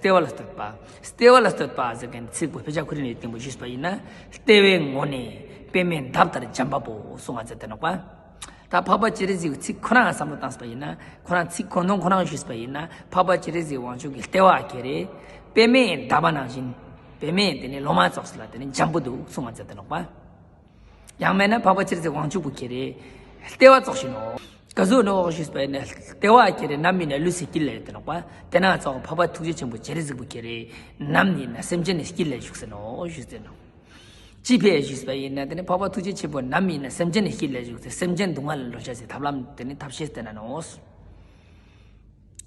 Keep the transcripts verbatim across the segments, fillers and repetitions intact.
ལྟེ་བ་ལ་ལྟོས་པ། ལྟེ་བ་ལ་ལྟོས་པ་ཟེར་མཁན་ཚིག་པོ་དཔེ་ཆ་ཁོ་རང་ནས་བསྟན་པོ་ཞུས་པ་ཡིན་ན། ལྟེ་བའི་ངོས་ནས་པདྨའི་འདབ་ལྟར་འཇམ་པ་པོ་གསུངས་པ་ཟེར་ཏེ་ནོག་པ། ད་འཕགས་པ་སྤྱན་རས་གཟིགས་ཚིག་ཁོ་རང་བསམ་བློ་བཏང་པ་ཡིན་ན། ཁོ་རང་ཚིག་ཁོ་ནོང་ཁོ་རང་ཞུས་པ་ཡིན་ན། འཕགས་པ་སྤྱན་རས་གཟིགས་དབང་ཕྱུག་གི་ལྟེ་བ་ཁེ་རེ། པདྨའི་འདབ་པ་ནང་བཞིན། པདྨའི་དེ་ནི་ལོ་མ་ཙོགས་ལ་དེ་ནི་འཇམ་པོ་འདུག་གསུངས་པ་ཟེར་ཏེ་ནོག་པ། ཡང་མིན་ན་འཕགས་པ་སྤྱན་རས་གཟིགས་དབང་ཕྱུག་པོ་ཁེ་རེ། ལྟེ་བ་ཙོགས་ཤིག་ནོག་ག་ཟུག་ནོག་ཞུས་པ་ཡིན་ན། ལྟེ་བ་ཁེ་རེ་ནམ་ཡིན་ན་ལུས་སི་དཀྱིལ་ལ་ཡོད་དེ་ནོག་པ། དེ་ན་ཙོགས་འཕགས་པ་ཐུགས་རྗེ་ཆེན་པོ་སྤྱན་རས་གཟིགས་པོ་ཁེ་རེ། ནམ་ཡིན་ན་སེམས་ཅན་ནི་དཀྱིལ་ལ་བཞུགས་ཟེར་ནོག་ཞུས་ཟེར་ནོག་ཅི་ཕི་ཞུས་པ་ཡིན་ན། དེ་ནི་འཕགས་པ་ཐུགས་རྗེ་ཆེན་པོ་ནམ་ཡིན་ན་སེམས་ཅན་ནི་དཀྱིལ་ལ་བཞུགས་ཏེ། སེམས་ཅན་སྡུག་བསྔལ་ལས་སྒྲོལ་བྱ་ཟེར་ཐབས་ལམ་དེ་ནི་ཐབས་ཤེས་བསྟན་ན་ནོག་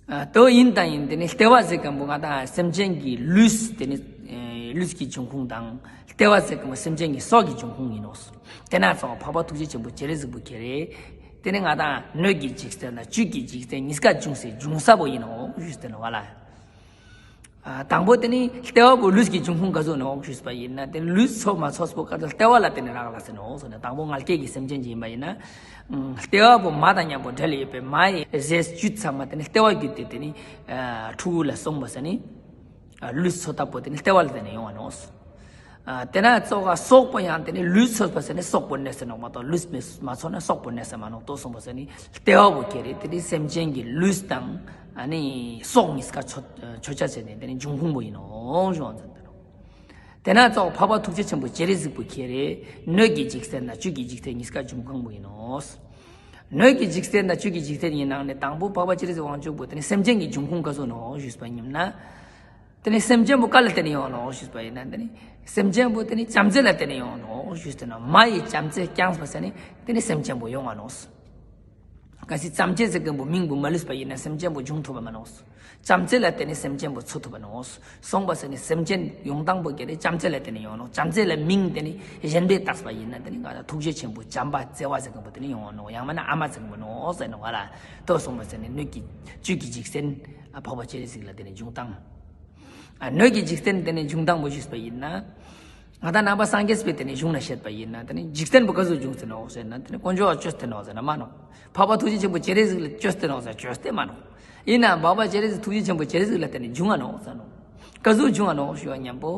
ཨ། དོ་ཡིན་དང་ཡིན། དེ་ནི་ལྟེ་བ་ཟེར་མཁན་པོ་ང་དང་སེམས་ཅན་གྱི་ལུས་དེ་ནི། ཨེ། ལུས་ཀྱི་འབྱུང་ཁུངས་དང་། ལྟེ་བ་ཟེར་མཁན་པོ་སེམས་ཅན་གྱི་སྲོག་གི་འབྱུང་ཁུངས་ཡིན་ནོག་དེ་ན་ཙོགས་འཕགས་པ་ཐུགས་རྗེ་ཆེན་པོ་སྤྱན་རས་གཟིགས་པོ་ཁེ་རེ། དེ་ནི་ང་དང་སྣོད་ཀྱི་འཇིག་རྟེན་དང་བཅུད་ཀྱི་འཇིག་རྟེན་གཉིས་ཀ་འབྱུང་སའི་འབྱུང་ས་པོ་ཡིན་ནོག་ཞུས་ཏེ་ནོག་པ་ལ། ཨ། དང་པོ་དེ་ནི་ལྟེ་བ་པོ་ལུས་ཀྱི་འབྱུང་ཁུངས་ག་ཟུག་ནོག་ཞུས་པ་ཡིན་ན། དེ་ལུས་ཚོ་མ་ཚོས་པོ་ག་ཚོད་ལྟེ་བ་ལ་དེ་ནི་རག་ལ་ཟེར་ནོག་ཟེར་ན། དང་པོ་མངལ་སྐྱེས་ཀྱི་སེམས་ཅན་ཅིག་ཡིན་པ་ཡིན་ན། ལྟེ་བ་པོ་མ་དང་མཉམ་པོ་འབྲེལ་ཡོད་པའི་མ་ཡི་ཟས་བཅུད་ཚང་མ་དེ་ནི་ལྟེ་བ་བརྒྱུད་དེ་དེ་ནི། ཨ། ཕྲུ་གུ་ལ་སོང་བ་ཟེར་ནི། ཨ། ལུས་ཚོ་ལྟ་བུ་དེ་ནི་ལྟེ་བ་ལ་དེ་ནི་ཡོང་བ་ནོག་ཨ། དེ་ན་ཙོགས་སྲོག་པོ་ཡང་དེ་ནི་ལུས་ཚོས་པ་ཟེར་ནི་སྲོག་པོ་གནས་ས་ནོག་མ་གཏོགས། ལུས་མི་མ་ཚོས་ན་སྲོག་པོ་གནས་ས་མ་ནོག་དོ་གསུངས་པ་ཟེར་ནི། ལྟེ་བ་པོ་ཁེ་རེ་དེ་ནི་སེམས་ཅན་གྱི་ལུས་དང་། ཨ་ནི་སྲོག་གཉིས་ཀ་ཆོད་ཆོད་ཆ་ཟེར་ནི་དེ་ནི་འབྱུང་ཁུངས་པོ་ཡིན་ནོག་ཞུ་བ་ཟེར་ཏེ་ནོག་དེ་ན་ཙོགས་འཕགས་པ་ཐུགས་རྗེ་ཆེན་པོ་སྤྱན་རས་གཟིགས་པོ་ཁེ་རེ། སྣོད་ཀྱི་འཇིག་རྟེན་དང་བཅུད་ཀྱི་འཇིག་རྟེན་གཉིས་ཀ་འབྱུང་ཁུངས་པོ་ཡིན་ནོག་སྣོད་ཀྱི་འཇིག་རྟེན་དང་བཅུད་ཀྱི་འཇིག་རྟེན་ཡིན་ནང་ནས་དང་པོ་འཕགས་པ་སྤྱན་རས་གཟིགས་དབང་ཕྱུག་པོ་དེ་ནི་སེམས་ཅན་གྱི་འབྱུང་ཁུངས་ག་ཟུག་ནོག་ཞུས་པ་ཡིན་ན། དེ་ནི་སེམས་ཅན་པོ་ག་ལ་བརྟེན་ནས་ཡོང་ནོག་ཞུས་པ་ཡིན་ན། དེ་ནི་སེམས་ཅན་པོ་དེ་ནི་བྱམས་བརྩེ་ལ་བརྟེན་ནས་ཡོང་ནོག་ཞུས་ཏེ་ནོག་མ་ཡི་བྱམས་བརྩེས་བསྐྱངས་པ་ཟེར་ནི་དེ་ནི་སེམས་ཅན་པོ་ཡོང་བ་ནོག་གལ་སྲིད་བྱམས་བརྩེ་ཟེར་མཁན་པོ་མིང་པོ་མ་ལུས་པ་ཡིན་ན་སེམས་ཅན་པོ་འབྱུང་ཐུབ་པ་མ་ནོག་བྱམས་བརྩེ་ལ་བརྟེན་ནས་སེམས་ཅན་པོ་འཚོ་ཐུབ་པ་ནོག་སོང་པ་ཟེར་ནི་སེམས་ཅན་ཡོང་སྟངས་པོ་ག་རེ་བྱམས་བརྩེ་ལ་བརྟེན་ནས་ཡོང་ནོག་བྱམས་བརྩེ་ལ་མིང་དེ་ནི་གཞན་པས་བཏགས་པ་ཡིན་ན་དེ་ནི་ང་ལ་ཐུགས་རྗེ་ཆེན་པོ་བྱམས་པ་བརྩེ་བ་ཟེར་མཁན་པོ་དེ་ནི་ཡོང་བ་ནོག་ཡང་མིན་ན་ཨ་མ་ཟེར་མཁན་པོ་ནོག་ཟེར་ནོག་པ་ལ། དོ་གསུངས་པ་ཟེར་ནི་སྣོད་ཀྱི་བཅུད་ཀྱི་འཇིག་རྟེན། ཨ། འཕགས་པ་སྤྱན་རས་གཟིགས་ལ་དེ་ནི་འབྱུང་སྟངས། ཨ། སྣོད་ཀྱི་འཇིག་རྟེན་དེ་ནི་འབྱུང་སྟངས་པོ་ཞུས་པ་ཡིན་ན། ང་དང་ནང་པ་སངས་རྒྱས་པའི་དེ་ནི་གཞུང་ན་བཤད་པ་ཡིན་ན་དེ་ནི་འཇིག་རྟེན་པོ་ག་ཟུག་འབྱུང་ཟེར་ནོག་ཟེར་ན། དེ་ནི་དཀོན་མཆོག་ག་བཅོས་ཏེ་ནོག་ཟེར་ན་མ་ནོག་འཕགས་པ་ཐུགས་རྗེ་ཆེན་པོ་སྤྱན་རས་གཟིགས་ལ་བཅོས་ཏེ་ནོག་ཟེར་ན་བཅོས་ཏེ་མ་ནོག་ཡིན་ནའང་འཕགས་པ་སྤྱན་རས་གཟིགས་ཐུགས་རྗེ་ཆེན་པོ་སྤྱན་རས་གཟིགས་ལ་བརྟེན་ནས་འབྱུང་ང་ནོག་ཟེར་ནོག་ག་ཟུག་འབྱུང་ང་ནོག་ཞུ་བ་མཉམ་པོ།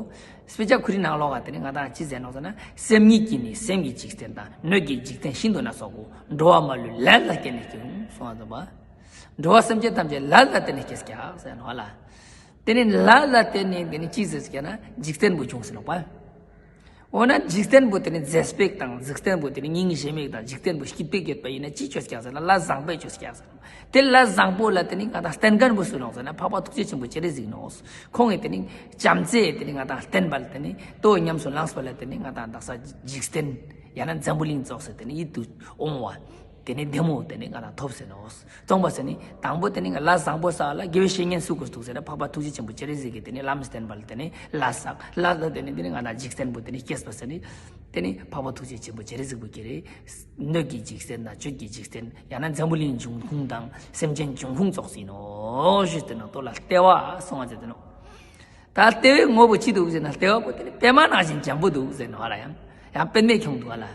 དཔེ་ཆ་ཁོ་རའི་ནང་ལོགས་ཀ་དེ་ནི་ང་དང་ཅི་ཟེར་ནོག་ཟེར་ན། སེམས་ཉིད་ཀྱིས་ནི་སེམས་ཀྱི་འཇིག་རྟེན་དང་། སྣོད་ཀྱི་འཇིག་རྟེན་ཤིན་ཏུ་ན་སོག་གོ། འགྲོ་བ་མ་ལུས་ལས་ལ་བརྟེན་ནས་སྐྱེ་འོང་གསུངས་པ་ཙམ་པ། འགྲོ་བ་སེམས་ཅན་ཐམས་ཅད་ལས་ལ་བརྟེན་ནས་སྐྱེས་ཀྱག་ཟེར་ནོག་ལ། དེ་ནི་ལས་ལ་བརྟེན་ནས་དེ་ནི་ཅི་ཟེར་ཀྱག་ན་འཇིག་རྟེན་པོ་འབྱུང་ཟེར་ནོག་པ། འོ་ན་འཇིག་རྟེན་པོ་དེ་ནི་རྫས་པོ་དང་། འཇིག་རྟེན་པོ་དེ་ནི་སྙིང་རྗེ་མོ་དང་། འཇིག་རྟེན་པོ་སྐྱིད་པོ་ཡོད་པ་ཡིན་ན་ཅི་བཅོས་ཀྱག་ཟེར་ན་ལས་བཟང་པོ་བཅོས་ཀྱག་ཟེར། དེ་ལས་བཟང་པོ་ལ་དེ་ནི་ང་དང་བརྟེན་མཁན་པོ་སུ་ནོག་ཟེར་ན་འཕགས་པ་ཐུགས་རྗེ་ཆེན་པོ་སྤྱན་རས་གཟིགས་ནོག་ཁོང་གིས་དེ་ནི་བྱམས་བརྩེ་དེ་ནི་ང་དང་བརྟེན་པ་ལ་དེ་ནི་དོ་ཉམས་སུ་བླངས་པ་ལ་དེ་ནི་ང་དང་དག་ས་འཇིག་རྟེན་ཡང་ན་འཛམ་བུ་གླིང་ཙོགས་སུ་དེ་ནི་ཡིད་དུ་འོང་བ། དེ་ནི་བདེ་མོ་དེ་ནི་ང་དང་ཐོབ་ཟེར་ནོག་གསུངས་པ་ཟེར་ནི། དང་པོ་དེ་ནི་ལས་བཟང་པོ་བསགས་ལ་དགེ་བའི་བཤེས་གཉེན་སུ་དགོས་འདུག་ཟེར་ན་འཕགས་པ་ཐུགས་རྗེ་ཆེན་པོ་སྤྱན་རས་གཟིགས་ཀྱིས་དེ་ནི་ལམ་བསྟན་པ་ལ་དེ་ནི་ལས་བསགས། ལས་ལ་དེ་ནི་དེ་ནི་ང་དང་འཇིག་རྟེན་པོ་དེ་ནི་སྐྱེས་པ་ཟེར་ནི། དེ་ནི་འཕགས་པ་ཐུགས་རྗེ་ཆེན་པོ་སྤྱན་རས་གཟིགས་པོ་ཁྱེད་རེད། སྣོད་ཀྱི་འཇིག་རྟེན་དང་བཅུད་ཀྱི་འཇིག་རྟེན་ཡང་ན་འཛམ་བུ་གླིང་འབྱུང་ཁུངས་དང་སེམས་ཅན་འབྱུང་ཁུངས་ཙོགས་ཡིན་ནོ་ཞུས་ཏེ་ནོག་དོ་ལ་ལྟེ་བ་གསུངས་པ་ཟེར་ཏེ་ནོག་ད་ལྟེ་བའི་ངོ་བོ་ཅི་འདུག་ཟེར་ན་ལྟེ་བ་པོ་དེ་ནི་པདྨ་ནང་བཞིན་འཇམ་པོ་འདུག་ཟེར་ནོག་ཨ་ལ། ཡང་ཡང་པདྨས་ཁྱོངས་འདུག་ཨ་ལ།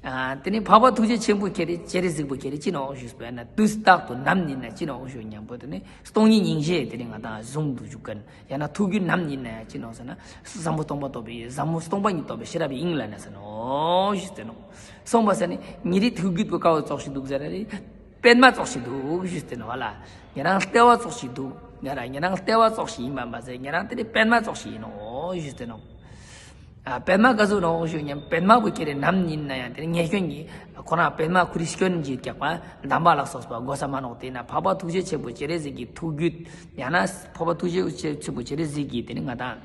ཨ། དེ་ནི་འཕགས་པ་ཐུགས་རྗེ་ཆེན་པོ་ཁྱེད་རེད། སྤྱན་རས་གཟིགས་པོ་ཁྱེད་རེད། ཅི་ནོག་ཞུས་པས་ན་དུས་རྟག་ཏུ་ནམ་ཡིན་ན་ཅི་ནོག་ཞུ་སྙམ་པོ་དེ་ནི་སྟོང་ཉིད་སྙིང་རྗེ་དེ་ནི་ང་དང་གཟུང་དུ་འཇུག་མཁན། ཡང་ན་ཐུགས་རྒྱུད་ནམ་ཡིན་ན་ཡང་ཅི་ནོག་ཟེར་ན་ཟབ་མོ་སྟོང་པ་རྟོགས་པའི་ཟབ་མོ་སྟོང་པ་ཉིད་རྟོགས་པའི་ཤེས་རབ་ཀྱི་དབྱིངས་ལ་གནས་ས་ནོག་ཞུས་ཏེ་ནོག་གསུངས་པ་ཟེར་ནི་ཉེ་རིགས་ཐུགས་རྒྱུད་པོ་དཀའ་བ་ཙོགས་ཤིག་འདུག་ཟེར་རེད། པདྨ་ཙོགས་ཤིག་འདུག་ཞུས་ཏེ་ནོག་ལ། ཉེ་རང་ལྟེ་བ་ཙོགས་ཤིག་འདུག་ཉེ་རང་ཉེ་རང་ལྟེ་བ་ཙོགས་ཤིག་ཡིན་པ་མ་ཟད་ཉེ་རང་དེ་ནི་པདྨ་ཙོགས་ཤིག་ཡིན་ནོག་ཞུས་ཏེ་ནོག་ཨ། པདྨ་ག་ཟུག་ནོག་ཞུ་ཉམ་པདྨ་བུ་ཁྱེད་རེ་ནམ་ཡིན་ན་ཡང་དེ་ནི་ཉེ་སྐྱོན་གྱི་ཁོ་རང་པདྨ་ཁུ་རི་སྐྱོན་གྱི་རྒྱག་པ་འདམ་པ་ལ་སོགས་པ་དགོས་ས་མ་ནོག་དེ་ན་འཕགས་པ་ཐུགས་རྗེ་ཆེན་པོ་སྤྱན་རས་གཟིགས་ཀྱི་ཐུགས་རྒྱུད་ཡང་ན་འཕགས་པ་ཐུགས་རྗེ་ཆེན་པོ་སྤྱན་རས་གཟིགས་ཀྱི་དེ་ནི་ང་དང་།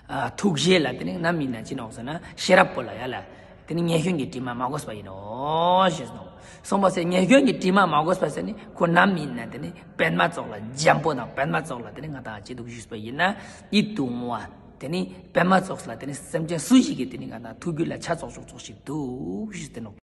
ཨ། ཐུགས་རྗེ་ལ་དེ་ནི་ནམ་ཡིན་ན་ཅི་ནོག་ཟེར་ན་ཤེས་རབ་པོ་ལ་ཡ་ལ་དེ་ནི་ཉེ་སྐྱོན་གྱི་དྲི་མ་མ་གོས་པ་ཡིན་ནོག་ཞེས་གསུངས་པ་ཟེར། ཉེ་སྐྱོན་གྱི་དྲི་མ་མ་གོས་པ་ཟེར་ནི་ཁོ་ནམ་ཡིན་ན་དེ་ནི་པདྨ་ཙོགས་ལ་འཇམ་པོ་དང་པདྨ་ཙོགས་ལ་དེ་ནི་ང་དང་ཅི་འདུག་ཞུས་པ་ཡིན་ན་ཡིད་དུ་འོང་བ་དེ་ནི་པདྨ་ཙོགས་ལ་དེ་ནི་སེམས་ཅན་སུ་ཞིག་གི་དེ་ནི་ང་དང་ཐུགས་རྒྱུད་ལ་ཆ་ཙོགས་ཙོགས་ཙོགས་ཤིག་འདུག་ཞུས་ཏེ་ནོག